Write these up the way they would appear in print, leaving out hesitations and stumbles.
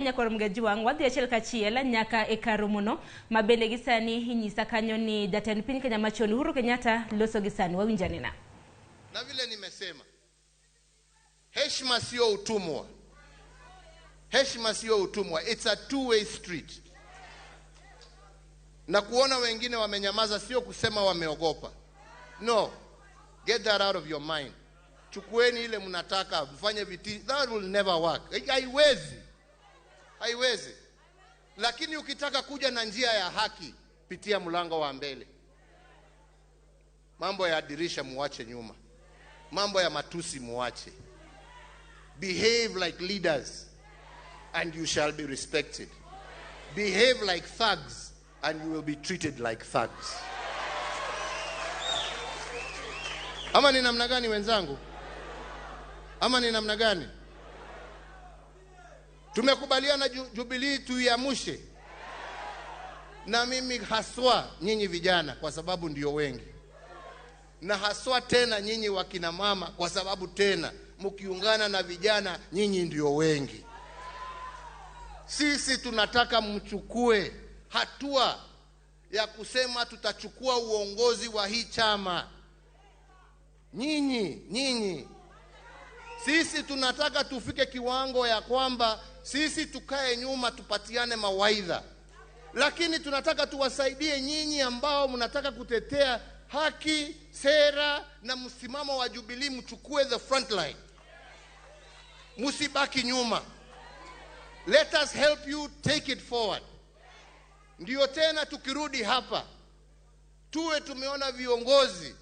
Nyakor Mgajuang wadhi achiel kachiel nyaka e kar romono ma bende gi sani inyisa kanyo ni jatend piny Kenya machon Uhuru Kenyatta loso gi sani wawinjanena. Na vile nimesema, heshima sio utumwa. Heshima sio utumwa, it's a two way street. Na kuona wengine wamenyamaza sio kusema wameogopa. No, get that out of your mind. Chukueni ile mnataka mfanye viti, that will never work. Haiwezi, haiwezi. Lakini ukitaka kuja na njia ya haki, pitia mlango wa mbele. Mambo ya dirisha muache nyuma, mambo ya matusi muache. Behave like leaders and you shall be respected. Behave like thugs and you will be treated like thugs. Ama ni namna gani wenzangu? Ama ni namna gani? Tumekubaliana Jubilee tuiamushe. Na mimi haswa nyinyi vijana kwa sababu ndio wengi. Na haswa tena nyinyi wakina mama kwa sababu tena mkiungana na vijana nyinyi ndio wengi. Sisi tunataka mchukue hatua ya kusema tutachukua uongozi wa hii chama. Nyinyi, nyinyi. Sisi tunataka tufike kiwango ya kwamba sisi tukae nyuma tupatiane mawaidha. Lakini tunataka tuwasaidie nyinyi ambao mnataka kutetea haki, sera na msimamo wa Jubilee, mchukue the front line. Msibaki nyuma. Let us help you take it forward. Ndio tena tukirudi hapa tuwe tumeona viongozi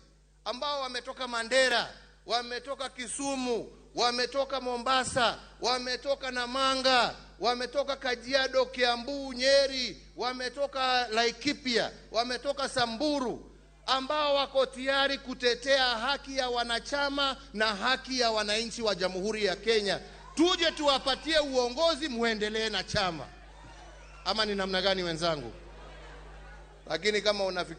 ambao wametoka Mandera, wametoka Kisumu, wametoka Mombasa, wametoka Namanga, wametoka Kajiado, Kiambu, Nyeri, wametoka Laikipia, wametoka Samburu, ambao wako tayari kutetea haki ya wanachama na haki ya wananchi wa Jamhuri ya Kenya. Tuje tuwapatie uongozi, muendelee na chama. Ama ni namna gani wenzangu? Lakini kama unafikiri